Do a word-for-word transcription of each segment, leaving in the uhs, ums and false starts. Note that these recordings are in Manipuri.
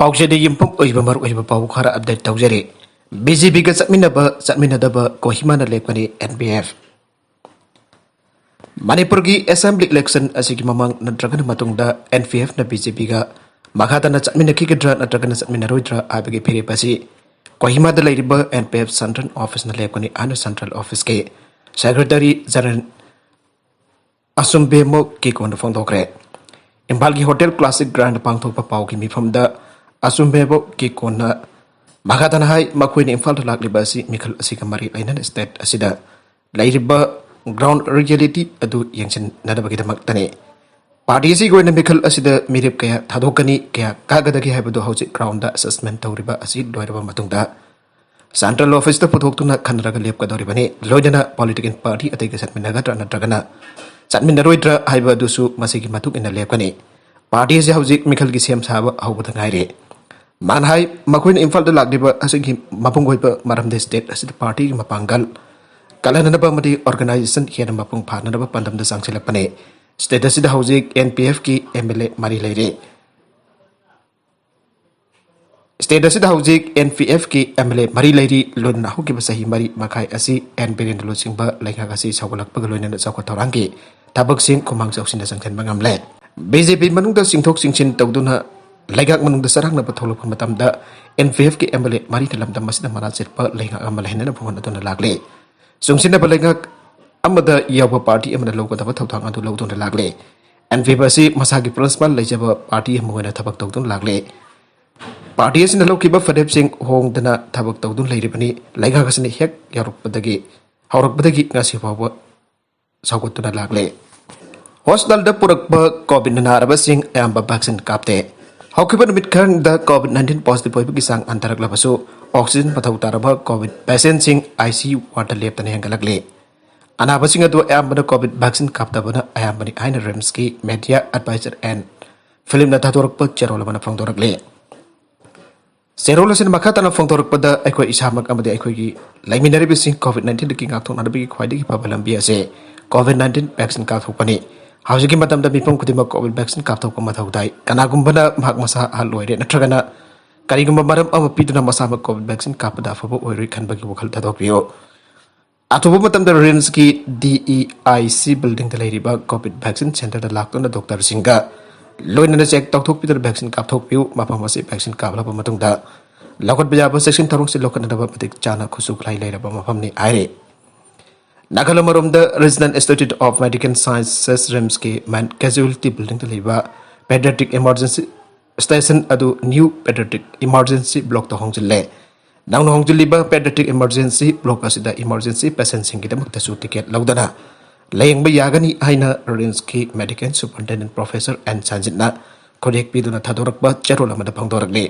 ꯄꯥꯎꯆꯦꯗ ꯌꯨꯝꯐꯝ ꯑꯣꯏꯕ ꯃꯔꯨꯑꯣꯏꯕ ꯄꯥꯎ ꯈꯔ ꯑꯞꯗꯦꯠ ꯇꯧꯖꯔꯤ꯫ ꯕꯤ ꯖꯦ ꯄꯤꯒ ꯆꯠꯃꯤꯟꯅꯕ ꯆꯠꯃꯤꯟꯅꯗꯕ ꯀꯣꯍꯤꯃꯥꯅ ꯂꯦꯞꯀꯅꯤ ꯑꯦꯟ ꯄꯤ ꯑꯦꯐ꯫ ꯃꯅꯤꯄꯨꯔꯒꯤ ꯑꯦꯁꯦꯝꯕ꯭ꯂꯤ ꯏꯂꯦꯛꯁꯟ ꯑꯁꯤꯒꯤ ꯃꯃꯥꯡ ꯅꯠꯇ꯭ꯔꯒꯅ ꯃꯇꯨꯡꯗ ꯑꯦꯟ ꯄꯤ ꯑꯦꯐꯅ ꯕꯤ ꯖꯦ ꯄꯤꯒ ꯃꯈꯥ ꯇꯥꯅ ꯆꯠꯃꯤꯟꯅꯈꯤꯒꯗ꯭ꯔꯥ ꯅꯠꯇ꯭ꯔꯒꯅ ꯆꯠꯃꯤꯟꯅꯔꯣꯏꯗ꯭ꯔꯥ ꯍꯥꯏꯕꯒꯤ ꯐꯤꯔꯦꯞ ꯑꯁꯤ ꯀꯣꯍꯤꯃꯥꯗ ꯂꯩꯔꯤꯕ ꯑꯦꯟ ꯄꯤ ꯑꯦꯐ ꯁꯦꯟꯇ꯭ꯔꯦꯜ ꯑꯣꯐꯤꯁꯅ ꯂꯦꯞꯀꯅꯤ ꯍꯥꯏꯅ ꯁꯦꯟꯇ꯭ꯔꯦꯜ ꯑꯣꯐꯤꯁꯀꯤ ꯁꯦꯀ꯭ꯔꯦꯇꯔꯤ ꯖꯦꯅꯔꯦꯜ ꯑꯁꯨꯝꯕꯦꯃꯣ ꯀꯤꯀꯣꯟꯅ ꯐꯣꯡꯗꯣꯛꯈ꯭ꯔꯦ꯫ ꯏꯝꯐꯥꯜꯒꯤ ꯍꯣꯇꯦꯜ ꯀ꯭ꯂꯥꯁꯤꯛ ꯒ꯭ꯔꯥꯟꯗ ꯄꯥꯡꯊꯣꯛꯄ ꯄꯥꯎꯒꯤ ꯃꯤꯐꯝꯗ ꯑꯁꯨꯝꯕꯦꯃꯣ ꯀꯤꯀꯣꯟꯅ ꯃꯈꯥ ꯇꯥꯅ ꯍꯥꯏ, ꯃꯈꯣꯏꯅ ꯏꯝꯐꯥꯜꯗ ꯂꯥꯛꯂꯤꯕ ꯑꯁꯤ ꯃꯤꯈꯜ ꯑꯁꯤꯒ ꯃꯔꯤ ꯂꯩꯅꯅ ꯁ꯭ꯇꯦꯠ ꯑꯁꯤꯗ ꯂꯩꯔꯤꯕ ꯒ꯭ꯔꯥꯎꯟ ꯔꯤꯌꯦꯂꯤꯇꯤ ꯑꯗꯨ ꯌꯦꯡꯁꯤꯟꯅꯗꯕꯒꯤꯗꯃꯛꯇꯅꯤ꯫ ꯄꯥꯔꯇꯤ ꯑꯁꯤꯒꯤ ꯑꯣꯏꯅ ꯃꯤꯈꯜ ꯑꯁꯤꯗ ꯃꯤꯔꯦꯞ ꯀꯌꯥ ꯊꯥꯗꯣꯛꯀꯅꯤ, ꯀꯌꯥ ꯀꯥꯒꯗꯒꯦ ꯍꯥꯏꯕꯗꯨ ꯍꯧꯖꯤꯛ ꯒ꯭ꯔꯥꯎꯟꯗ ꯑꯦꯁꯦꯁꯃꯦꯟ ꯇꯧꯔꯤꯕ ꯑꯁꯤ ꯂꯣꯏꯔꯕ ꯃꯇꯨꯡꯗ ꯁꯦꯟꯇ꯭ꯔꯦꯜ ꯑꯣꯐꯤꯁꯇ ꯄꯨꯊꯣꯛꯇꯨꯅ ꯈꯟꯅꯔꯒ ꯂꯦꯞꯀꯗꯧꯔꯤꯕꯅꯤ꯫ ꯂꯣꯏꯅꯅ ꯄꯣꯂꯤꯇꯤꯀꯦꯜ ꯄꯥꯔꯇꯤ ꯑꯇꯩꯒ ꯆꯠꯃꯤꯟꯅꯒꯗ꯭ꯔꯥ ꯅꯠꯇ꯭ꯔꯒꯅ ꯆꯠꯃꯤꯟꯅꯔꯣꯏꯗ꯭ꯔꯥ ꯍꯥꯏꯕ ꯑꯗꯨꯁꯨ ꯃꯁꯤꯒꯤ ꯃꯇꯨꯡ ꯏꯟꯅ ꯂꯦꯞꯀꯅꯤ꯫ ꯄꯥꯔꯇꯤ ꯑꯁꯤ ꯍꯧꯖꯤꯛ ꯃꯤꯈꯜꯒꯤ ꯁꯦꯝ ꯁꯥꯕ ꯍꯧꯕꯗ ꯉꯥꯏꯔꯤ꯫ ꯃꯥꯅ ꯍꯥꯏ, ꯃꯈꯣꯏꯅ ꯏꯝꯐꯥꯜꯗ ꯂꯥꯛꯂꯤꯕ ꯑꯁꯤꯒꯤ ꯃꯄꯨꯡ ꯑꯣꯏꯕ ꯃꯔꯝꯗꯤ ꯁ꯭ꯇꯦꯠ ꯑꯁꯤꯗ ꯄꯥꯔꯇꯤꯒꯤ ꯃꯄꯥꯡꯒꯜ ꯀꯜꯍꯟꯅꯕ ꯑꯃꯗꯤ ꯑꯣꯔꯒꯅꯥꯏꯖꯦꯁꯟ ꯍꯦꯟꯅ ꯃꯄꯨꯡ ꯐꯥꯅꯅꯕ ꯄꯥꯟꯗꯝꯗ ꯆꯪꯁꯤꯜꯂꯛꯄꯅꯤ꯫ ꯁ꯭ꯇꯦꯠ ꯑꯁꯤꯗ ꯍꯧꯖꯤꯛ ꯑꯦꯟ ꯄꯤ ꯑꯦꯐꯀꯤ ꯑꯦꯝ ꯑꯦꯜ ꯑꯦ ꯃꯔꯤ ꯂꯩꯔꯤ꯫ ꯁ꯭ꯇꯦꯠ ꯑꯁꯤꯗ ꯍꯧꯖꯤꯛ ꯑꯦꯟ ꯄꯤ ꯑꯦꯐꯀꯤ ꯑꯦꯝ ꯑꯦꯜ ꯑꯦ ꯃꯔꯤ ꯂꯩꯔꯤ꯫ ꯂꯣꯏꯅꯅ ꯍꯧꯈꯤꯕ ꯆꯍꯤ ꯃꯔꯤ ꯃꯈꯥꯏ ꯑꯁꯤ ꯑꯦꯟ ꯕꯤꯔꯦꯟꯗ꯭ꯔ ꯂꯨꯆꯤꯡꯕ ꯂꯩꯉꯥꯛ ꯑꯁꯤ ꯁꯧꯒꯠꯂꯛꯄꯒ ꯂꯣꯏꯅꯅ ꯆꯥꯎꯈꯠ ꯊꯧꯔꯥꯡꯒꯤ ꯊꯕꯛꯁꯤꯡ ꯈꯨꯃꯥꯡ ꯆꯥꯎꯁꯤꯟꯅ ꯆꯪꯁꯤꯟꯕ ꯉꯝꯂꯦ꯫ ꯕꯤ ꯖꯦ ꯄꯤ ꯃꯅꯨꯡꯗ ꯆꯤꯡꯊꯣꯛ ꯆꯤꯡꯁꯤꯟ ꯇꯧꯗꯨꯅ ꯂꯩꯉꯥꯛ ꯃꯅꯨꯡꯗ ꯆꯔꯥꯡꯅꯕ ꯊꯣꯛꯂꯛꯄ ꯃꯇꯝꯗ ꯑꯦꯟ ꯄꯤ ꯑꯦꯐꯀꯤ ꯑꯦꯝ ꯑꯦꯜ ꯑꯦ ꯃꯔꯤꯅ ꯂꯝꯗꯝ ꯑꯁꯤꯗ ꯃꯔꯥ ꯆꯦꯠꯄ ꯂꯩꯉꯥꯛ ꯑꯃ ꯂꯩꯍꯟꯅꯕ ꯍꯣꯠꯅꯗꯨꯅ ꯂꯥꯛꯂꯦ꯫ ꯆꯨꯡꯁꯤꯟꯅꯕ ꯂꯩꯉꯥꯛ ꯑꯃꯗ ꯌꯥꯎꯕ ꯄꯥꯔꯇꯤ ꯑꯃꯅ ꯂꯧꯒꯗꯕ ꯊꯧꯗꯥꯡ ꯑꯗꯨ ꯂꯧꯗꯨꯅ ꯂꯥꯛꯂꯦ꯫ ꯑꯦꯟ ꯄꯤ ꯑꯦꯐ ꯑꯁꯤ ꯃꯁꯥꯒꯤ ꯄ꯭ꯔꯤꯟꯁꯤꯄꯥꯜ ꯂꯩꯖꯕ ꯄꯥꯔꯇꯤ ꯑꯃ ꯑꯣꯏꯅ ꯊꯕꯛ ꯇꯧꯗꯨꯅ ꯂꯥꯛꯂꯦ꯫ ꯄꯥꯔꯇꯤ ꯑꯁꯤꯅ ꯂꯧꯈꯤꯕ ꯐꯔꯦꯞꯁꯤꯡ ꯍꯣꯡꯗꯅ ꯊꯕꯛ ꯇꯧꯗꯨꯅ ꯂꯩꯔꯤꯕꯅꯤ꯫ ꯂꯩꯉꯥꯛ ꯑꯁꯤꯅ ꯍꯦꯛ ꯌꯥꯎꯔꯛꯄꯗꯒꯤ, ꯍꯧꯔꯛꯄꯗꯒꯤ ꯉꯁꯤ ꯐꯥꯎꯕ ꯁꯧꯒꯠꯇꯨꯅ ꯂꯥꯛꯂꯦ꯫ ꯍꯣꯁꯄꯤꯇꯥꯜꯗ ꯄꯨꯔꯛꯄ ꯀꯣꯚꯤꯗꯅ ꯅꯥꯔꯕꯁꯤꯡ ꯑꯌꯥꯝꯕ ꯚꯦꯛꯁꯤꯟ ꯀꯥꯞꯇꯦ꯫ ꯍꯧꯈꯤꯕ ꯅꯨꯃꯤꯠ ꯈꯔꯗ ꯀꯣꯚꯤꯗ ꯅꯥꯏꯟꯇꯤꯟ ꯄꯣꯖꯤꯇꯤꯚ ꯑꯣꯏꯕꯒꯤ ꯆꯥꯡ ꯍꯟꯊꯔꯛꯂꯕꯁꯨ, ꯑꯣꯛꯁꯤꯖꯦꯟ ꯃꯊꯧ ꯇꯥꯔꯕ ꯀꯣꯚꯤꯗ ꯄꯦꯁꯦꯟꯠꯁꯤꯡ ꯑꯥꯏ ꯁꯤ ꯌꯨ ꯋꯥꯔꯗꯇ ꯂꯦꯞꯇꯅ ꯍꯦꯟꯒꯠꯂꯛꯂꯤ꯫ ꯑꯅꯥꯕꯁꯤꯡ ꯑꯗꯨ ꯑꯌꯥꯝꯕꯅ ꯀꯣꯚꯤꯗ ꯚꯦꯛꯁꯤꯟ ꯀꯥꯞꯇꯕꯅ ꯑꯌꯥꯝꯕꯅꯤ ꯍꯥꯏꯅ ꯔꯤꯝꯁꯀꯤ ꯃꯦꯗꯤꯌꯥ ꯑꯦꯗꯚꯥꯏꯖꯔ ꯑꯦꯟ ꯐꯤꯂꯤꯞꯅ ꯊꯥꯗꯣꯔꯛꯄ ꯆꯦꯔꯣꯜ ꯑꯃꯅ ꯐꯣꯡꯗꯣꯔꯛꯂꯤ꯫ ꯆꯦꯔꯣꯜ ꯑꯁꯤꯅ ꯃꯈꯥ ꯇꯥꯅ ꯐꯣꯡꯗꯣꯔꯛꯄꯗ, ꯑꯩꯈꯣꯏ ꯏꯁꯥꯃꯛ ꯑꯃꯗꯤ ꯑꯩꯈꯣꯏꯒꯤ ꯂꯩꯃꯤꯟꯅꯔꯤꯕꯁꯤꯡ ꯀꯣꯚꯤꯗ ꯅꯥꯏꯟꯇꯤꯟꯗꯒꯤ ꯉꯥꯛꯊꯣꯛꯅꯅꯕꯒꯤ ꯈ꯭ꯋꯥꯏꯗꯒꯤ ꯐꯕ ꯂꯝꯕꯤ ꯑꯁꯤ ꯀꯣꯚꯤꯗ ꯅꯥꯏꯟꯇꯤꯟ ꯚꯦꯛꯁꯤꯟ ꯀꯥꯞꯊꯣꯛꯄꯅꯤ꯫ ꯍꯧꯖꯤꯛꯀꯤ ꯃꯇꯝꯗ ꯃꯤꯄꯨꯝ ꯈꯨꯗꯤꯡꯃꯛ COVID vaccine ꯀꯥꯞꯊꯣꯛꯄ ꯃꯊꯧ ꯇꯥꯏ꯫ ꯀꯅꯥꯒꯨꯝꯕꯅ ꯃꯍꯥꯛ ꯃꯁꯥ ꯑꯍꯜ ꯑꯣꯏꯔꯦ ꯅꯠꯇ꯭ꯔꯒꯅ ꯀꯔꯤꯒꯨꯝꯕ ꯃꯔꯝ ꯑꯃ ꯄꯤꯗꯨꯅ ꯃꯁꯥꯃꯛ COVID vaccine ꯀꯥꯞꯄꯗ ꯑꯐꯕ ꯑꯣꯏꯔꯣꯏ ꯈꯟꯕꯒꯤ ꯋꯥꯈꯜ ꯊꯥꯗꯣꯛꯄꯤꯌꯨ꯫ ꯑꯊꯨꯕ ꯃꯇꯝꯗ RIMSꯀꯤ DEIC buildingꯗ ꯂꯩꯔꯤꯕ COVID vaccine centreꯗ ꯂꯥꯛꯇꯨꯅ doctorꯁꯤꯡꯒ ꯂꯣꯏꯅꯅ check ꯇꯧꯊꯣꯛꯄꯤꯗꯨꯅ vaccine ꯀꯥꯞꯊꯣꯛꯄꯤꯌꯨ꯫ ꯃꯐꯝ ꯑꯁꯤ vaccine ꯀꯥꯞꯂꯕ ꯃꯇꯨꯡꯗ ꯂꯧꯈꯠꯄ ꯌꯥꯕ ꯆꯦꯛꯁꯤꯟ ꯊꯧꯔꯥꯡꯁꯤꯡ ꯂꯧꯈꯠꯅꯅꯕ ꯃꯇꯤꯛ ꯆꯥꯅ ꯈꯨꯠꯁꯨ ꯈꯨꯠꯂꯥꯏ ꯂꯩꯔꯕ ꯃꯐꯝꯅꯤ ꯍꯥꯏꯔꯤ꯫ ꯅꯥꯒꯥꯂꯝ ꯑꯃꯔꯣꯝꯗ Regional Institute of Medical Sciences, RIMSꯀꯤ main casualty buildingꯗ ꯂꯩꯕ pediatric emergency station ꯑꯗꯨ new pediatric emergency blockꯇ ꯍꯣꯡꯖꯤꯜꯂꯦ꯫ ꯅꯧꯅ ꯍꯣꯡꯖꯤꯜꯂꯤꯕ pediatric emergency block ꯑꯁꯤꯗ emergency patientꯁꯤꯡꯒꯤꯗꯃꯛꯇꯁꯨ ticket ꯂꯧꯗꯅ ꯂꯥꯌꯦꯡꯕ ꯌꯥꯒꯅꯤ ꯍꯥꯏꯅ RIMSꯀꯤ Medical Superintendent Professor N ꯁꯟꯖꯤꯠꯅ ꯈꯨꯠꯌꯦꯛ ꯄꯤꯗꯨꯅ ꯊꯥꯗꯣꯔꯛꯄ ꯆꯦꯔꯣꯜ ꯑꯃꯗ ꯐꯣꯡꯗꯣꯔꯛꯂꯤ꯫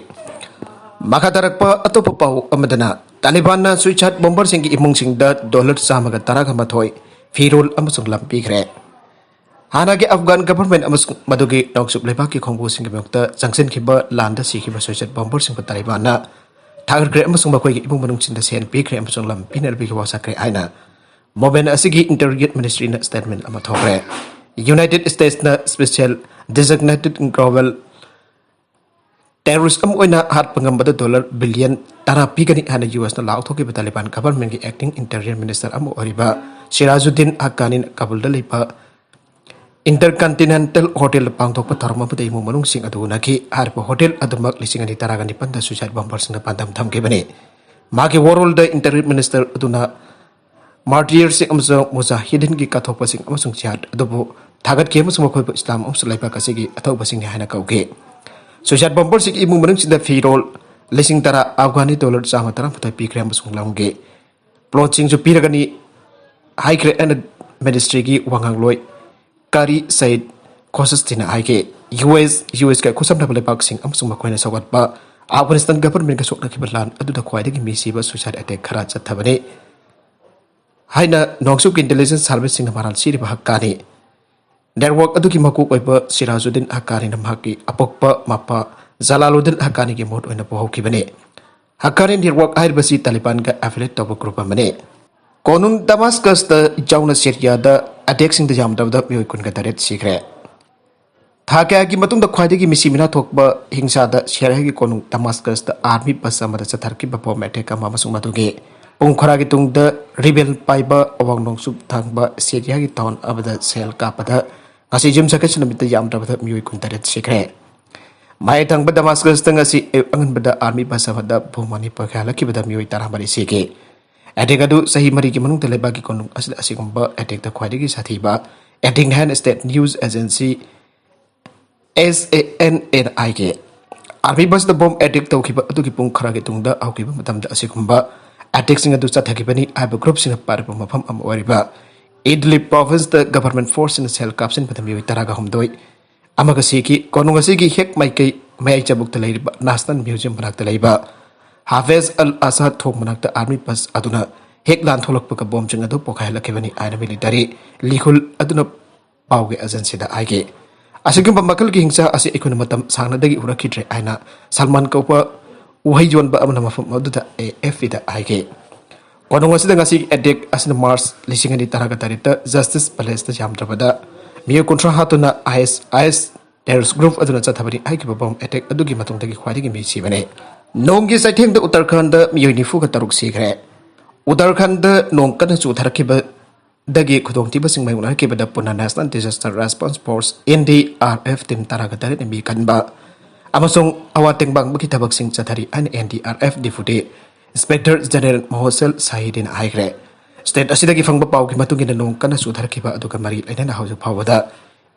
ꯃꯈꯥ ꯇꯥꯔꯛꯄ ꯑꯇꯣꯞꯄ ꯄꯥꯎ ꯑꯃꯗꯅ, ꯇꯥꯂꯤꯕꯥꯟꯅ suicide bomberꯁꯤꯡꯒꯤ ꯏꯃꯨꯡꯁꯤꯡꯗ dollar ꯆꯥꯝꯃꯒ ꯇꯔꯥꯒ ꯃꯥꯊꯣꯏ ꯐꯤꯔꯣꯜ ꯑꯃꯁꯨꯡ ꯂꯝ ꯄꯤꯈ꯭ꯔꯦ꯫ ꯍꯥꯟꯅꯒꯤ Afghan government ꯑꯃꯁꯨꯡ ꯃꯗꯨꯒꯤ ꯅꯣꯡꯆꯨꯞ ꯂꯩꯕꯥꯛꯀꯤ ꯈꯣꯡꯕꯨꯁꯤꯡꯒꯤ ꯃꯥꯌꯣꯛꯇ ꯆꯪꯁꯤꯟꯈꯤꯕ ꯂꯥꯟꯗ ꯁꯤꯈꯤꯕ suicide bomberꯁꯤꯡꯕꯨ ꯇꯥꯂꯤꯕꯥꯟꯅ ꯊꯥꯒꯠꯈ꯭ꯔꯦ ꯑꯃꯁꯨꯡ ꯃꯈꯣꯏꯒꯤ ꯏꯃꯨꯡ ꯃꯅꯨꯡꯁꯤꯡꯗ ꯁꯦꯜ ꯄꯤꯈ꯭ꯔꯦ ꯑꯃꯁꯨꯡ ꯂꯝ ꯄꯤꯅꯕꯒꯤ ꯋꯥꯁꯛꯈ꯭ꯔꯦ ꯍꯥꯏꯅ ꯃꯣꯃꯦꯟ ꯑꯁꯤꯒꯤ Interior Ministryꯅ statement ꯑꯃ ꯊꯣꯛꯈ꯭ꯔꯦ꯫ United Statesꯅ special designated global terrorist ꯑꯃ ꯑꯣꯏꯅ ꯍꯥꯠꯄ ꯉꯝꯕꯗ dollar billion ꯇꯔꯥ ꯄꯤꯒꯅꯤ ꯍꯥꯏꯅ USꯅ ꯂꯥꯎꯊꯣꯛꯈꯤꯕ ꯇꯥꯂꯤꯕꯥꯟ governmentꯀꯤ acting interior minister ꯑꯃ ꯑꯣꯏꯔꯤꯕ ꯁꯤꯔꯥꯖꯨꯗꯤꯟ ꯍꯛꯀꯥꯅꯤꯅ ꯀꯥꯕꯨꯜꯗ ꯂꯩꯕ Intercontinental Hotelꯗ ꯄꯥꯡꯊꯣꯛꯄ ꯊꯧꯔꯝ ꯑꯃꯗ ꯏꯃꯨꯡ ꯃꯅꯨꯡꯁꯤꯡ ꯑꯗꯨ ꯎꯅꯈꯤ꯫ ꯍꯥꯏꯔꯤꯕ hotel ꯑꯗꯨꯃꯛ ꯂꯤꯁꯤꯡ ꯑꯅꯤ ꯇꯔꯥꯒ ꯅꯤꯄꯥꯟꯗ suicide bomberꯁꯤꯡꯅ ꯄꯥꯟꯗꯝ ꯊꯝꯈꯤꯕꯅꯤ꯫ ꯃꯍꯥꯛꯀꯤ ꯋꯥꯔꯣꯜꯗ Interior Minister ꯑꯗꯨꯅ martyrsꯁꯤꯡ ꯑꯃꯁꯨꯡ ꯃꯨꯖꯥꯍꯤꯗꯤꯟꯒꯤ ꯀꯠꯊꯣꯛꯄꯁꯤꯡ ꯑꯃꯁꯨꯡ ꯖꯤꯍꯥꯗ ꯑꯗꯨꯕꯨ ꯊꯥꯒꯠꯈꯤ ꯑꯃꯁꯨꯡ ꯃꯈꯣꯏꯕꯨ ꯏꯁꯂꯥꯝ ꯑꯃꯁꯨꯡ ꯂꯩꯕꯥꯛ ꯑꯁꯤꯒꯤ ꯑꯊꯧꯕꯁꯤꯡꯅꯤ ꯍꯥꯏꯅ ꯀꯧꯈꯤ꯫ Suicide bomberꯁꯤꯡꯒꯤ ꯏꯃꯨꯡ ꯃꯅꯨꯡꯁꯤꯡꯗ ꯐꯤꯔꯣꯜ ꯂꯤꯁꯤꯡ ꯇꯔꯥ, Afghani dollar ꯆꯥꯝꯃ ꯇꯔꯥꯃꯥꯊꯣꯏ ꯄꯤꯈ꯭ꯔꯦ ꯑꯃꯁꯨꯡ ꯂꯝꯒꯤ plotꯁꯤꯡꯁꯨ ꯄꯤꯔꯒꯅꯤ ꯍꯥꯏꯈ꯭ꯔꯦ ꯍꯥꯏꯅ ministryꯒꯤ ꯋꯥꯉꯥꯡꯂꯣꯏ ꯀꯥꯔꯤ ꯁꯌꯤꯗ ꯈꯣꯁꯁꯇꯤꯅ ꯍꯥꯏꯈꯤ꯫ US, USꯒ ꯈꯨꯠꯁꯝꯅꯕ ꯂꯩꯕꯥꯛꯁꯤꯡ ꯑꯃꯁꯨꯡ ꯃꯈꯣꯏꯅ ꯁꯧꯒꯠꯄ Afghanistan governmentꯒ ꯁꯣꯛꯅꯈꯤꯕ ꯂꯥꯟ ꯑꯗꯨꯗ ꯈ꯭ꯋꯥꯏꯗꯒꯤ ꯃꯤ ꯁꯤꯕ suicide attack ꯈꯔ ꯆꯠꯊꯕꯅꯤ ꯍꯥꯏꯅ ꯅꯣꯡꯆꯨꯞꯀꯤ intelligence serviceꯁꯤꯡꯅ ꯃꯔꯥꯜ ꯁꯤꯔꯤꯕ ꯍꯛꯀꯥꯅꯤ network ꯑꯗꯨꯒꯤ ꯃꯀꯣꯛ ꯑꯣꯏꯕ ꯁꯤꯔꯥꯖꯨꯗꯤꯟ ꯍꯛꯀꯥꯅꯤꯅ ꯃꯍꯥꯛꯀꯤ ꯑꯄꯣꯛꯄ ꯃꯄꯥ ꯖꯂꯥꯂꯨꯗꯤꯟ ꯍꯛꯀꯥꯅꯤꯒꯤ ꯃꯍꯨꯠ ꯑꯣꯏꯅ ꯄꯣꯛꯍꯧꯈꯤꯕꯅꯤ꯫ ꯍꯛꯀꯥꯅꯤ network ꯍꯥꯏꯔꯤꯕꯁꯤ ꯇꯥꯂꯤꯕꯥꯟꯒ affiliate ꯇꯧꯕ group ꯑꯃꯅꯤ꯫ ꯀꯣꯅꯨꯡ ꯗꯃꯥꯁꯀꯁꯇ ꯌꯥꯎꯅ ꯁꯤꯔꯤꯌꯥꯗ ꯑꯦꯇꯦꯛꯁꯤꯡꯗ ꯌꯥꯝꯗ꯭ꯔꯕꯗ ꯃꯤꯑꯣꯏ ꯀꯨꯟꯒ ꯇꯔꯦꯠ ꯁꯤꯈ꯭ꯔꯦ꯫ ꯊꯥ ꯀꯌꯥꯒꯤ ꯃꯇꯨꯡꯗ ꯈ꯭ꯋꯥꯏꯗꯒꯤ ꯃꯤꯁꯤ ꯃꯤꯅꯥ ꯊꯣꯛꯄ ꯍꯤꯡꯁꯥꯗ ꯁꯤꯔꯤꯌꯥꯒꯤ ꯀꯣꯅꯨꯡ ꯗꯃꯥꯁꯀꯁꯇ ꯑꯥꯔꯃꯤ ꯕꯁ ꯑꯃꯗ ꯆꯠꯊꯔꯛꯈꯤꯕ ꯕꯣꯝ ꯑꯦꯇꯦꯛ ꯑꯃ ꯑꯃꯁꯨꯡ ꯃꯗꯨꯒꯤ ꯄꯨꯡ ꯈꯔꯒꯤ ꯇꯨꯡꯗ ꯔꯤꯕꯦꯜ ꯄꯥꯏꯕ ꯑꯋꯥꯡ ꯅꯣꯡꯆꯨꯞ ꯊꯪꯕ ꯁꯤꯔꯤꯌꯥꯒꯤ ꯇꯥꯎꯟ ꯑꯃꯗ ꯁꯦꯜ ꯀꯥꯞꯄꯗ ꯉꯁꯤ ꯌꯨꯝꯁꯀꯩꯁ ꯅꯨꯃꯤꯠꯇ ꯌꯥꯝꯗ꯭ꯔꯕꯗ ꯃꯤꯑꯣꯏ ꯀꯨꯟꯇꯔꯦꯠ ꯁꯤꯈ꯭ꯔꯦ꯫ ꯃꯌꯥꯏ ꯊꯪꯕ ꯗꯃꯥꯁꯀꯁꯇ ꯉꯁꯤ ꯑꯌꯨꯛ ꯑꯉꯟꯕꯗ ꯑꯥꯔꯃꯤ ꯕꯁ ꯑꯃꯗ ꯕꯣꯝ ꯑꯅꯤ ꯄꯣꯈꯥꯏꯍꯜꯂꯛꯈꯤꯕꯗ ꯃꯤꯑꯣꯏ ꯇꯔꯥꯃꯔꯤ ꯁꯤꯈꯤ꯫ ꯑꯦꯇꯦꯛ ꯑꯗꯨ ꯆꯍꯤ ꯃꯔꯤꯒꯤ ꯃꯅꯨꯡꯗ ꯂꯩꯕꯥꯛꯀꯤ ꯀꯣꯅꯨꯡ ꯑꯁꯤꯗ ꯑꯁꯤꯒꯨꯝꯕ ꯑꯦꯇꯦꯛꯇ ꯈ꯭ꯋꯥꯏꯗꯒꯤ ꯁꯥꯊꯤꯕ ꯑꯦꯇꯦꯛꯅꯤ ꯍꯥꯏꯅ state news agency S A N ꯑꯦꯅ ꯍꯥꯏꯈꯤ꯫ ꯑꯥꯔꯃꯤ ꯕꯁꯇ ꯕꯣꯝ ꯑꯦꯇꯦꯛ ꯇꯧꯈꯤꯕ ꯑꯗꯨꯒꯤ ꯄꯨꯡ ꯈꯔꯒꯤ ꯇꯨꯡꯗ ꯍꯧꯈꯤꯕ ꯃꯇꯝꯗ ꯑꯁꯤꯒꯨꯝꯕ ꯑꯦꯇꯦꯛꯁꯤꯡ ꯑꯗꯨ ꯆꯠꯊꯈꯤꯕꯅꯤ ꯍꯥꯏꯕ ꯒ꯭ꯔꯨꯞꯁꯤꯡꯅ ꯄꯥꯔꯤꯕ ꯃꯐꯝ ꯑꯃ ꯑꯣꯏꯔꯤꯕ ꯏꯗꯂꯤꯕ ꯄ꯭ꯔꯣꯚꯤꯟꯁꯇ ꯒꯚꯔꯟꯃꯦꯟ ꯐꯣꯔꯁꯁꯤꯡꯅ ꯁꯦꯜ ꯀꯥꯞꯁꯤꯟꯕꯗ ꯃꯤꯑꯣꯏ ꯇꯔꯥꯒ ꯍꯨꯝꯗꯣꯏ ꯑꯃꯒ ꯁꯤꯈꯤ꯫ ꯀꯣꯅꯨꯡ ꯑꯁꯤꯒꯤ ꯍꯦꯛ ꯃꯥꯏꯀꯩ ꯃꯌꯥꯏ ꯆꯕꯨꯛꯇ ꯂꯩꯔꯤꯕ ꯅꯦꯁꯅꯦꯜ ꯃ꯭ꯌꯨꯖꯤꯌꯝ ꯃꯅꯥꯛꯇ ꯂꯩꯕ ꯍꯥꯐꯦꯖ ꯑꯜ ꯑꯁꯥꯗ ꯊꯣꯡ ꯃꯅꯥꯛꯇ ꯑꯥꯔꯃꯤ ꯕꯁ ꯑꯗꯨꯅ ꯍꯦꯛ ꯂꯥꯟꯊꯣꯛꯂꯛꯄꯒ ꯕꯣꯝꯁꯤꯡ ꯑꯗꯨ ꯄꯣꯈꯥꯏꯍꯜꯂꯛꯈꯤꯕꯅꯤ ꯍꯥꯏꯅ ꯃꯤꯂꯤꯇꯔꯤ ꯂꯤꯈꯨꯜ ꯑꯗꯨꯅ ꯄꯥꯎꯒꯤ ꯑꯦꯖꯦꯟꯁꯤꯗ ꯍꯥꯏꯈꯤ꯫ ꯑꯁꯤꯒꯨꯝꯕ ꯃꯈꯜꯒꯤ ꯍꯤꯡꯁꯥ ꯑꯁꯤ ꯑꯩꯈꯣꯏꯅ ꯃꯇꯝ ꯁꯥꯡꯅꯗꯒꯤ ꯎꯔꯛꯈꯤꯗ꯭ꯔꯦ ꯍꯥꯏꯅ ꯁꯜꯃꯥꯟ ꯀꯧꯕ ꯎꯍꯩ ꯌꯣꯟꯕ ꯑꯃꯅ ꯃꯐꯝ ꯑꯗꯨꯗ ꯑꯦ ꯑꯦꯐ ꯄꯤꯗ ꯍꯥꯏꯈꯤ꯫ ꯀꯣꯅꯨꯡ ꯑꯁꯤꯗ ꯉꯁꯤꯒꯤ ꯑꯦꯇꯦꯛ ꯑꯁꯤꯅ ꯃꯥꯔꯆ ꯂꯤꯁꯤꯡ ꯑꯅꯤ ꯇꯔꯥꯒ ꯇꯔꯦꯠꯇ ꯖꯁꯇꯤꯁ ꯄꯦꯂꯦꯁꯇ ꯌꯥꯝꯗ꯭ꯔꯕꯗ ꯃꯤꯑꯣꯏ ꯀꯨꯟꯊ꯭ꯔꯥ ꯍꯥꯠꯇꯨꯅ ꯑꯥꯏ ꯑꯦꯁ ꯑꯥꯏ ꯑꯦꯁ ꯇꯦꯔꯣꯔꯤꯁ ꯒ꯭ꯔꯨꯞ ꯑꯗꯨꯅ ꯆꯠꯊꯕꯅꯤ ꯍꯥꯏꯈꯤꯕ ꯕꯣꯝ ꯑꯦꯇꯦꯛ ꯑꯗꯨꯒꯤ ꯃꯇꯨꯡꯗꯒꯤ ꯈ꯭ꯋꯥꯏꯗꯒꯤ ꯃꯤ ꯁꯤꯕꯅꯤ꯫ ꯅꯣꯡꯒꯤ ꯆꯩꯊꯦꯡꯗ ꯎꯠꯇꯔꯈꯟꯗ ꯃꯤꯑꯣꯏ ꯅꯤꯐꯨꯒ ꯇꯔꯨꯛ ꯁꯤꯈ꯭ꯔꯦ꯫ ꯎꯠꯇꯔꯈꯟꯗ ꯅꯣꯡ ꯀꯟꯅ ꯆꯨꯊꯔꯛꯈꯤꯕꯗꯒꯤ ꯈꯨꯗꯣꯡꯊꯤꯕꯁꯤꯡ ꯃꯥꯌꯣꯛꯅꯔꯛꯈꯤꯕꯗ ꯄꯨꯟꯅ national disaster response force, and D R F, team ꯇꯔꯥꯒ ꯇꯔꯦꯠꯅ ꯃꯤ ꯀꯟꯕ ꯑꯃꯁꯨꯡ ꯑꯋꯥ ꯇꯦꯡꯕꯥꯡꯕꯒꯤ ꯊꯕꯛꯁꯤꯡ ꯆꯠꯊꯔꯤ ꯍꯥꯏꯅ N D R F deputy inspector general Mohsen ꯁꯥꯍꯤꯗꯤꯅ ꯍꯥꯏꯈ꯭ꯔꯦ꯫ ꯁ꯭ꯇꯦꯠ ꯑꯁꯤꯗꯒꯤ ꯐꯪꯕ ꯄꯥꯎꯒꯤ ꯃꯇꯨꯡ ꯏꯟꯅ ꯅꯣꯡ ꯀꯟꯅ ꯆꯨꯊꯔꯛꯈꯤꯕ ꯑꯗꯨꯒ ꯃꯔꯤ ꯂꯩꯅꯅ ꯍꯧꯖꯤꯛ ꯐꯥꯎꯕꯗ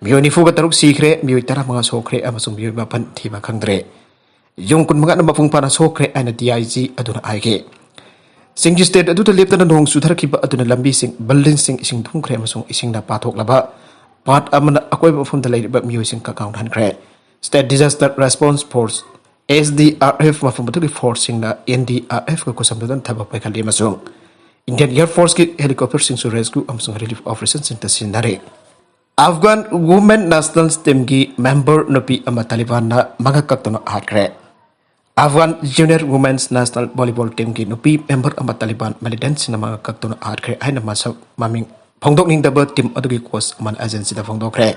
ꯃꯤꯑꯣꯏ ꯅꯤꯐꯨꯒ ꯇꯔꯨꯛ ꯁꯤꯈ꯭ꯔꯦ, ꯃꯤꯑꯣꯏ ꯇꯔꯥꯃꯉꯥ ꯁꯣꯛꯈ꯭ꯔꯦ ꯑꯃꯁꯨꯡ ꯃꯤꯑꯣꯏ ꯃꯥꯄꯟ ꯊꯤꯕ ꯈꯪꯗ꯭ꯔꯦ꯫ ꯌꯨꯝ ꯀꯨꯟꯃꯉꯥꯅ ꯃꯄꯨꯡ ꯐꯥꯅ ꯁꯣꯛꯈ꯭ꯔꯦ ꯍꯥꯏꯅ ꯗꯤ ꯑꯥꯏ ꯖꯤ ꯑꯗꯨꯅ ꯍꯥꯏꯈꯤ꯫ ꯁꯤꯡꯒꯤ ꯁ꯭ꯇꯦꯠ ꯑꯗꯨꯗ ꯂꯦꯞꯇꯅ ꯅꯣꯡ ꯆꯨꯊꯔꯛꯈꯤꯕ ꯑꯗꯨꯅ ꯂꯝꯕꯤꯁꯤꯡ, ꯕꯤꯜꯗꯤꯡꯁꯤꯡ ꯏꯁꯤꯡ ꯊꯨꯝꯈ꯭ꯔꯦ ꯑꯃꯁꯨꯡ ꯏꯁꯤꯡꯅ ꯄꯥꯊꯣꯛꯂꯕ ꯄꯥꯠ ꯑꯃꯅ ꯑꯀꯣꯏꯕ ꯃꯐꯝꯗ ꯂꯩꯔꯤꯕ ꯃꯤꯑꯣꯏꯁꯤꯡ ꯀꯛꯀꯥꯎꯅꯍꯟꯈ꯭ꯔꯦ꯫ State disaster response force, S D R F, ꯃꯐꯝ ꯑꯗꯨꯒꯤ ꯐꯣꯔꯁꯁꯤꯡꯅ ꯑꯦꯟ ꯗꯤ ꯑꯥꯔ ꯑꯦꯐꯀ ꯈꯨꯠꯁꯝꯅꯗꯨꯅ ꯊꯕꯛ ꯄꯥꯏꯈꯠꯂꯤ ꯑꯃꯁꯨꯡ ꯏꯟꯗꯤꯌꯟ ꯑꯦꯌꯔ ꯐꯣꯔꯁꯀꯤ ꯍꯦꯂꯤꯀꯣꯞꯇꯔꯁꯤꯡꯁꯨ ꯔꯦꯁꯀ꯭ꯌꯨ ꯑꯃꯁꯨꯡ ꯔꯤꯂꯤꯐ ꯑꯣꯄꯔꯦꯁꯟꯁꯤꯡꯗ ꯁꯤꯖꯤꯟꯅꯔꯤ꯫ ꯑꯐꯒꯥꯟ ꯋꯨꯃꯦꯟ ꯅꯦꯁꯅꯦꯜ ꯇꯤꯝꯒꯤ ꯃꯦꯝꯕꯔ ꯅꯨꯄꯤ ꯑꯃ ꯇꯥꯂꯤꯕꯥꯟꯅ ꯃꯉꯛ ꯀꯛꯇꯨꯅ ꯍꯥꯠꯈ꯭ꯔꯦ꯫ ꯑꯐꯒꯥꯟ ꯖꯨꯅꯤꯌꯔ ꯋꯨꯃꯦꯟꯁ ꯅꯦꯁꯅꯦꯜ ꯚꯣꯂꯤꯕꯣꯜ ꯇꯤꯝꯒꯤ ꯅꯨꯄꯤ ꯃꯦꯝꯕꯔ ꯑꯃ ꯇꯥꯂꯤꯕꯥꯟ ꯃꯤꯂꯤꯇꯦꯟꯠꯁꯤꯡꯅ ꯃꯉꯛ ꯀꯛꯇꯨꯅ ꯍꯥꯠꯈ꯭ꯔꯦ ꯍꯥꯏꯅ ꯃꯁꯛ ꯃꯃꯤꯡ ꯐꯣꯡꯗꯣꯛꯅꯤꯡꯗꯕ ꯇꯤꯝ ꯑꯗꯨꯒꯤ ꯀꯣꯆ ꯑꯃꯅ ꯑꯦꯖꯦꯟꯁꯤꯗ ꯐꯣꯡꯗꯣꯛꯈ꯭ꯔꯦ꯫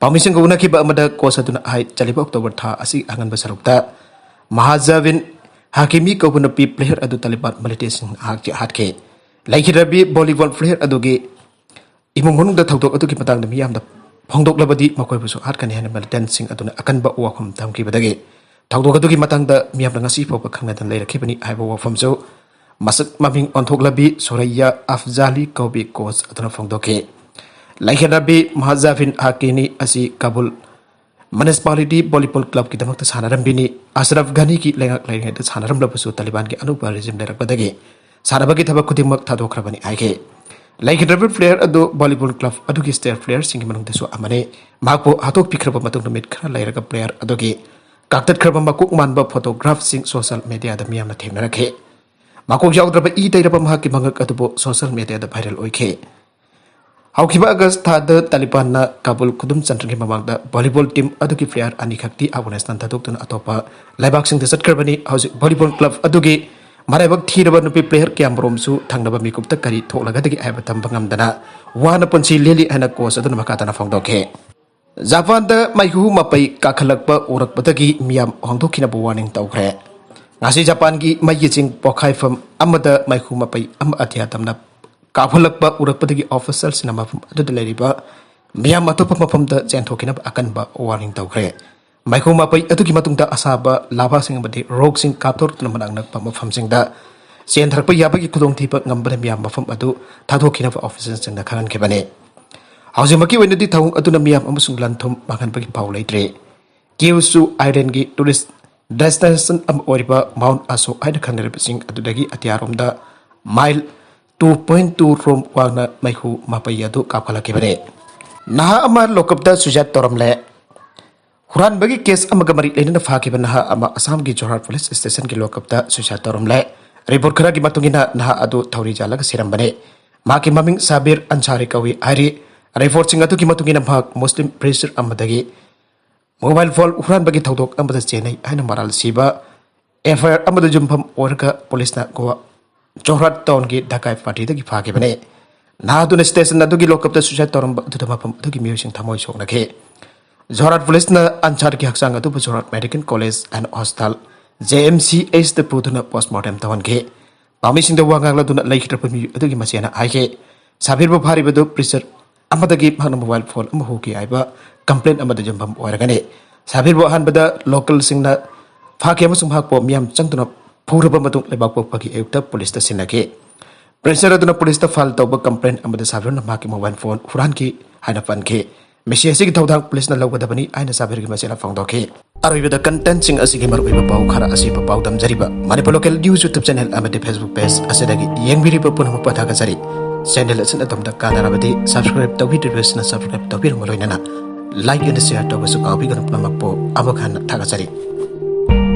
ꯄꯥꯎꯃꯤꯁꯤꯡꯒ ꯎꯅꯈꯤꯕ ꯑꯃꯗ ꯀꯣꯆ ꯑꯗꯨꯅ ꯍꯥꯏ, ꯆꯠꯂꯤꯕ ꯑꯣꯛꯇꯣꯕꯔ ꯊꯥ ꯑꯁꯤ ꯑꯉꯟꯕ ꯁꯔꯨꯛꯇ ꯃꯍꯥꯖꯥꯕꯤꯟ ꯍꯥꯀꯤꯃꯤ ꯀꯧꯕ ꯅꯨꯄꯤ ꯄ꯭ꯂꯦꯌꯔ ꯑꯗꯨ ꯇꯥꯂꯤꯕꯥꯟ ꯃꯤꯂꯤꯇꯦꯟꯁꯤꯡꯅ ꯍꯥꯠꯈꯤ꯫ ꯂꯩꯈꯤꯗ꯭ꯔꯕꯤ ꯚꯣꯂꯤꯕꯣꯜ ꯄ꯭ꯂꯦꯌꯔ ꯑꯗꯨꯒꯤ ꯏꯃꯨꯡ ꯃꯅꯨꯡꯗ ꯊꯧꯗꯣꯛ ꯑꯗꯨꯒꯤ ꯃꯇꯥꯡꯗ ꯃꯤꯌꯥꯝꯗ ꯐꯣꯡꯗꯣꯛꯂꯕꯗꯤ ꯃꯈꯣꯏꯕꯨꯁꯨ ꯍꯥꯠꯀꯅꯤ ꯍꯥꯏꯅ ꯃꯤꯂꯤꯇꯦꯟꯁꯤꯡ ꯑꯗꯨꯅ ꯑꯀꯟꯕ ꯋꯥꯐꯝ ꯊꯝꯈꯤꯕꯗꯒꯤ ꯊꯧꯗꯣꯛ ꯑꯗꯨꯒꯤ ꯃꯇꯥꯡꯗ ꯃꯤꯌꯥꯝꯅ ꯉꯁꯤ ꯐꯥꯎꯕ ꯈꯪꯅꯗꯅ ꯂꯩꯔꯛꯈꯤꯕꯅꯤ ꯍꯥꯏꯕ ꯋꯥꯐꯝꯁꯨ ꯃꯁꯛ ꯃꯃꯤꯡ ꯑꯣꯟꯊꯣꯛꯂꯕꯤ ꯁꯣꯔꯩꯌꯥ ꯑꯐꯖꯥꯂꯤ ꯀꯧꯕꯤ ꯀꯣꯆ ꯑꯗꯨꯅ ꯐꯣꯡꯗꯣꯛꯈꯤ꯫ ꯂꯩꯈꯤꯗ꯭ꯔꯕꯤ ꯃꯍꯥꯖꯥꯐꯤꯟ ꯍꯥꯀꯤꯅꯤ ꯑꯁꯤ ꯀꯥꯕꯨꯜ ꯃ꯭ꯌꯨꯅꯤꯁꯤꯄꯥꯂꯤꯇꯤ ꯚꯣꯂꯤꯕꯣꯜ ꯀ꯭ꯂꯕꯀꯤꯗꯃꯛꯇ ꯁꯥꯟꯅꯔꯝꯕꯤꯅꯤ꯫ ꯑꯁꯔꯐ ꯘꯅꯤꯒꯤ ꯂꯩꯉꯥꯛ ꯂꯩꯔꯤꯉꯩꯗ ꯁꯥꯟꯅꯔꯝꯂꯕꯁꯨ ꯇꯥꯂꯤꯕꯥꯟꯒꯤ ꯑꯅꯧꯕ ꯔꯦꯖꯤꯝ ꯂꯩꯔꯛꯄꯗꯒꯤ ꯁꯥꯟꯅꯕꯒꯤ ꯊꯕꯛ ꯈꯨꯗꯤꯡꯃꯛ ꯊꯥꯗꯣꯛꯈ꯭ꯔꯕꯅꯤ ꯍꯥꯏꯈꯤ꯫ ꯂꯩꯈꯤꯗ꯭ꯔꯕ ꯄ꯭ꯂꯦꯌꯔ ꯑꯗꯨ ꯚꯣꯂꯤꯕꯣꯜ ꯀ꯭ꯂꯕ ꯑꯗꯨꯒꯤ ꯁ꯭ꯇꯥꯔ ꯄ꯭ꯂꯦꯌꯔꯁꯤꯡꯒꯤ ꯃꯅꯨꯡꯗꯁꯨ ꯑꯃꯅꯤ꯫ ꯃꯍꯥꯛꯄꯨ ꯍꯥꯠꯇꯣꯛꯄꯤꯈ꯭ꯔꯕ ꯃꯇꯨꯡ ꯅꯨꯃꯤꯠ ꯈꯔ ꯂꯩꯔꯒ ꯄ꯭ꯂꯦꯌꯔ ꯑꯗꯨꯒꯤ ꯀꯥꯛꯇꯠꯈ꯭ꯔꯕ ꯃꯀꯣꯛ ꯃꯥꯟꯕ ꯐꯣꯇꯣꯒ꯭ꯔꯥꯐꯁꯤꯡ ꯁꯣꯁꯤꯌꯦꯜ ꯃꯦꯗꯤꯌꯥꯗ ꯃꯤꯌꯥꯝꯅ ꯊꯦꯡꯅꯔꯛꯈꯤ꯫ ꯃꯀꯣꯛ ꯌꯥꯎꯗ꯭ꯔꯕ ꯏ ꯇꯩꯔꯕ ꯃꯍꯥꯛꯀꯤ ꯃꯉꯛ ꯑꯗꯨꯕꯨ ꯁꯣꯁꯤꯌꯦꯜ ꯃꯦꯗꯤꯌꯥꯗ ꯚꯥꯏꯔꯦꯜ ꯑꯣꯏꯈꯤ꯫ ꯍꯧꯈꯤꯕ ꯑꯥꯒꯁ ꯊꯥꯗ ꯇꯥꯂꯤꯕꯥꯟꯅ ꯀꯥꯕꯨꯜ ꯈꯨꯗꯨꯝ ꯆꯟꯗ꯭ꯔꯤꯉꯩ ꯃꯃꯥꯡꯗ ꯚꯣꯂꯤꯕꯣꯜ ꯇꯤꯝ ꯑꯗꯨꯒꯤ ꯄ꯭ꯂꯦꯌꯔ ꯑꯅꯤꯈꯛꯇꯤ ꯑꯐꯒꯥꯅꯤꯁꯇꯥꯟ ꯊꯥꯗꯣꯛꯇꯨꯅ ꯑꯇꯣꯞꯄ ꯂꯩꯕꯥꯛꯁꯤꯡꯗ ꯆꯠꯈ꯭ꯔꯕꯅꯤ꯫ ꯍꯧꯖꯤꯛ ꯚꯣꯂꯤꯕꯣꯜ ꯀ꯭ꯂꯕ ꯑꯗꯨꯒꯤ ꯃꯔꯥꯏꯕꯛ ꯊꯤꯔꯕ ꯅꯨꯄꯤ ꯄ꯭ꯂꯦꯌꯔ ꯀꯌꯥꯃꯔꯨꯝꯁꯨ ꯊꯪꯅꯕ ꯃꯤꯀꯨꯞꯇ ꯀꯔꯤ ꯊꯣꯛꯂꯒꯗꯒꯦ ꯍꯥꯏꯕ ꯇꯝꯕ ꯉꯝꯗꯅ ꯋꯥꯅ ꯄꯨꯟꯁꯤ ꯂꯦꯜꯂꯤ ꯍꯥꯏꯅ ꯀꯣꯆ ꯑꯗꯨꯅ ꯃꯈꯥ ꯇꯥꯅ ꯐꯣꯡꯗꯣꯛꯈꯤ꯫ ꯖꯄꯥꯟꯗ ꯃꯩꯈꯨ ꯃꯄꯩ ꯀꯥꯈꯠꯂꯛꯄ ꯎꯔꯛꯄꯗꯒꯤ ꯃꯤꯌꯥꯝ ꯍꯣꯡꯗꯣꯛꯈꯤꯅꯕ ꯋꯥꯔꯅꯤꯡ ꯇꯧꯈ꯭ꯔꯦ꯫ ꯉꯁꯤ ꯖꯄꯥꯟꯒꯤ ꯃꯩꯒꯤ ꯆꯤꯡ ꯄꯣꯈꯥꯏꯐꯝ ꯑꯃꯗ ꯃꯩꯈꯨ ꯃꯄꯩ ꯑꯃ ꯑꯇꯤꯌꯥ ꯇꯝꯅ ꯀꯥꯞꯍꯜꯂꯛꯄ ꯎꯔꯛꯄꯗꯒꯤ ꯑꯣꯐꯤꯁꯤꯌꯦꯜꯁꯤꯡꯅ ꯃꯐꯝ ꯑꯗꯨꯗ ꯂꯩꯔꯤꯕ ꯃꯤꯌꯥꯝ ꯑꯇꯣꯞꯄ ꯃꯐꯝꯗ ꯆꯦꯟꯊꯣꯛꯈꯤꯅꯕ ꯑꯀꯟꯕ ꯋꯥꯔꯅꯤꯡ ꯇꯧꯈ꯭ꯔꯦ꯫ ꯃꯩꯈꯨ ꯃꯄꯩ ꯑꯗꯨꯒꯤ ꯃꯇꯨꯡꯗ ꯑꯁꯥꯕ ꯂꯥꯚꯥꯁꯤꯡ ꯑꯃꯗꯤ ꯔꯣꯛꯁꯤꯡ ꯀꯥꯞꯊꯣꯔꯛꯇꯨꯅ ꯃꯅꯥꯛ ꯅꯛꯄ ꯃꯐꯝꯁꯤꯡꯗ ꯆꯦꯟꯊꯔꯛꯄ ꯌꯥꯕꯒꯤ ꯈꯨꯗꯣꯡꯊꯤꯕ ꯉꯝꯕꯅ ꯃꯤꯌꯥꯝ ꯃꯐꯝ ꯑꯗꯨ ꯊꯥꯗꯣꯛꯈꯤꯅꯕ ꯑꯣꯐꯤꯁꯤꯌꯦꯜꯁꯤꯡꯅ ꯈꯪꯍꯟꯈꯤꯕꯅꯤ꯫ ꯍꯧꯖꯤꯛꯃꯛꯀꯤ ꯑꯣꯏꯅꯗꯤ ꯊꯧꯑꯣꯡ ꯑꯗꯨꯅ ꯃꯤꯌꯥꯝ ꯑꯃꯁꯨꯡ ꯂꯟ ꯊꯨꯝ ꯃꯥꯡꯍꯟꯕꯒꯤ ꯄꯥꯎ ꯂꯩꯇ꯭ꯔꯤ꯫ ꯀ꯭ꯌꯨꯁꯨ ꯑꯥꯏꯂꯦꯟꯒꯤ ꯇꯨꯔꯤꯁ ꯗꯦꯁꯇꯤꯅꯦꯁꯟ ꯑꯃ ꯑꯣꯏꯔꯤꯕ ꯃꯥꯎꯟ ꯑꯁꯣꯛ ꯍꯥꯏꯅ ꯈꯪꯅꯔꯤꯕꯁꯤꯡ ꯑꯗꯨꯗꯒꯤ ꯑꯇꯤꯌꯥꯔꯣꯝꯗ ꯃꯥꯏꯜ ꯇꯨ ꯄꯣꯏꯟ ꯇꯨ ꯔꯣꯝ ꯋꯥꯡꯅ ꯃꯩꯈꯨ ꯃꯄꯩ ꯑꯗꯨ ꯀꯥꯞꯈꯠꯂꯛꯈꯤꯕꯅꯤ꯫ ꯅꯍꯥ ꯑꯃ ꯂꯣꯀꯞꯇ ꯁꯨꯏꯁꯥꯏꯗ ꯇꯧꯔꯝꯂꯦ꯫ ꯍꯨꯔꯥꯟꯕꯒꯤ ꯀꯦꯁ ꯑꯃꯒ ꯃꯔꯤ ꯂꯩꯅꯅ ꯐꯥꯈꯤꯕ ꯅꯍꯥ ꯑꯃ ꯑꯁꯥꯝꯒꯤ ꯖꯣꯔꯍꯥꯠ ꯄꯨꯂꯤꯁ ꯁ꯭ꯇꯦꯁꯟꯒꯤ ꯂꯣꯀꯞꯇ ꯁꯨꯏꯁꯥꯏꯗ ꯇꯧꯔꯝꯂꯦ꯫ ꯔꯤꯄꯣꯔꯠ ꯈꯔꯒꯤ ꯃꯇꯨꯡ ꯏꯟꯅ ꯅꯍꯥ ꯑꯗꯨ ꯊꯧꯔꯤ ꯌꯥꯜꯂꯒ ꯁꯤꯔꯝꯕꯅꯤ꯫ ꯃꯍꯥꯛꯀꯤ ꯃꯃꯤꯡ ꯁꯥꯕꯤꯔ ꯑꯟꯁꯥꯔꯤ ꯀꯧꯏ ꯍꯥꯏꯔꯤ꯫ ꯔꯤꯄꯣꯔꯠꯁꯤꯡ ꯑꯗꯨꯒꯤ ꯃꯇꯨꯡ ꯏꯟꯅ ꯃꯍꯥꯛ ꯃꯨꯁꯂꯤꯝ ꯄ꯭ꯔꯤꯁꯇꯔ ꯑꯃꯗꯒꯤ ꯃꯣꯕꯥꯏꯜ ꯐꯣꯟ ꯍꯨꯔꯥꯟꯕꯒꯤ ꯊꯧꯗꯣꯛ ꯑꯃꯗ ꯆꯦꯟꯅꯩ ꯍꯥꯏꯅ ꯃꯔꯥꯜ ꯁꯤꯕ ꯑꯦꯐ ꯑꯥꯏ ꯑꯥꯔ ꯑꯃꯗ ꯌꯨꯝꯐꯝ ꯑꯣꯏꯔꯒ ꯄꯨꯂꯤꯁꯅ ꯒꯣꯋꯥ ꯖꯣꯔꯍꯥꯠ ꯇꯥꯎꯟꯒꯤ ꯗꯀꯥꯏ ꯄꯥꯔꯇꯤꯗꯒꯤ ꯐꯥꯈꯤꯕꯅꯤ꯫ ꯅꯍꯥ ꯑꯗꯨꯅ ꯁ꯭ꯇꯦꯁꯟ ꯑꯗꯨꯒꯤ ꯂꯣꯀꯞꯇ ꯁꯨꯏꯁꯥꯏꯗ ꯇꯧꯔꯝꯕ ꯑꯗꯨꯗ ꯃꯐꯝ ꯑꯗꯨꯒꯤ ꯃꯤꯑꯣꯏꯁꯤꯡ ꯊꯃꯣꯏ ꯁꯣꯛꯅꯈꯤ꯫ ꯖꯣꯔꯍꯥꯠ ꯄꯨꯂꯤꯁꯅ ꯑꯟꯁꯥꯔꯒꯤ ꯍꯛꯆꯥꯡ ꯑꯗꯨꯕꯨ Jorhat medical college and hospital, J M C ꯑꯩꯆꯇ ꯄꯨꯗꯨꯅ ꯄꯣꯁꯃꯣꯔꯇꯦꯝ ꯇꯧꯍꯟꯈꯤ꯫ ꯄꯥꯎꯃꯤꯁꯤꯡꯗ ꯋꯥ ꯉꯥꯡꯂꯗꯨꯅ ꯂꯩꯈꯤꯗ꯭ꯔꯕ ꯃꯤꯑꯣꯏ ꯑꯗꯨꯒꯤ ꯃꯆꯦꯅ ꯍꯥꯏꯈꯤ, ꯁꯥꯕꯤꯔꯕꯨ ꯐꯥꯔꯤꯕꯗꯨ ꯄ꯭ꯔꯦꯁꯔ ꯑꯃꯗꯒꯤ ꯃꯍꯥꯛꯅ ꯃꯣꯕꯥꯏꯜ ꯐꯣꯟ ꯑꯃ ꯍꯨꯈꯤ ꯍꯥꯏꯕ ꯀꯝꯄ꯭ꯂꯦꯟ ꯑꯃꯗ ꯌꯨꯝꯐꯝ ꯑꯣꯏꯔꯒꯅꯤ꯫ ꯁꯥꯕꯤꯔꯕꯨ ꯑꯍꯥꯟꯕꯗ ꯂꯣꯀꯦꯜꯁꯤꯡꯅ ꯐꯥꯈꯤ ꯑꯃꯁꯨꯡ ꯃꯍꯥꯛꯄꯨ ꯃꯤꯌꯥꯝ ꯆꯪꯗꯨꯅ ꯐꯨꯔꯕ ꯃꯇꯨꯡ ꯂꯩꯕꯥꯛꯄꯣꯛꯄꯒꯤ ꯑꯌꯨꯛꯇ ꯄꯨꯂꯤꯁꯇ ꯁꯤꯟꯅꯈꯤ꯫ ꯄ꯭ꯔꯦꯁꯔ ꯑꯗꯨꯅ ꯄꯨꯂꯤꯁꯇ ꯐꯥꯏꯜ ꯇꯧꯕ ꯀꯝꯄ꯭ꯂꯦꯟ ꯑꯃꯗ ꯁꯥꯕꯤꯔꯅ ꯃꯍꯥꯛꯀꯤ ꯃꯣꯕꯥꯏꯜ ꯐꯣꯟ ꯍꯨꯔꯥꯟꯈꯤ ꯍꯥꯏꯅ ꯄꯟꯈꯤ꯫ ꯃꯁꯤ ꯑꯁꯤꯒꯤ ꯊꯧꯗꯥꯡ ꯄꯨꯂꯤꯁꯅ ꯂꯧꯒꯗꯕꯅꯤ ꯍꯥꯏꯅ ꯁꯥꯕꯤꯔꯒꯤ ꯃꯆꯦꯅ ꯐꯣꯡꯗꯣꯛꯈꯤ꯫ ꯑꯔꯣꯏꯕꯗ ꯀꯟꯇꯦꯟꯠꯁꯤꯡ ꯑꯁꯤꯒꯤ ꯃꯔꯨꯑꯣꯏꯕ ꯄꯥꯎ ꯈꯔ ꯑꯁꯤꯕꯨ ꯄꯥꯎ ꯗꯝꯖꯔꯤꯕ Manipur local news YouTube channel ꯑꯃꯗꯤ ꯐꯦꯁꯕꯨꯛ ꯄꯦꯖ ꯑꯁꯤꯗꯒꯤ ꯌꯦꯡꯕꯤꯔꯤꯕ ꯄꯨꯝꯅꯃꯛꯄꯨ ꯊꯥꯒꯠꯆꯔꯤ꯫ ꯆꯦꯅꯦꯜ ꯑꯁꯤꯅ ꯑꯗꯣꯝꯗ ꯀꯥꯟꯅꯔꯕꯗꯤ ꯁꯕꯁꯀ꯭ꯔꯥꯏꯕ ꯇꯧꯕꯤꯗ꯭ꯔꯤꯕꯁꯤꯅ ꯁꯕꯁꯀ꯭ꯔꯥꯏꯕ ꯇꯧꯕꯤꯔꯝꯕ ꯂꯣꯏꯅꯅ ꯂꯥꯏꯛ ꯑꯦꯟ ꯁꯤꯌꯔ ꯇꯧꯕꯁꯨ ꯀꯥꯎꯕꯤꯒꯅꯨ꯫ ꯄꯨꯝꯅꯃꯛꯄꯨ ꯑꯃꯨꯛ ꯍꯟꯅ ꯊꯥꯒꯠꯆꯔꯤ꯫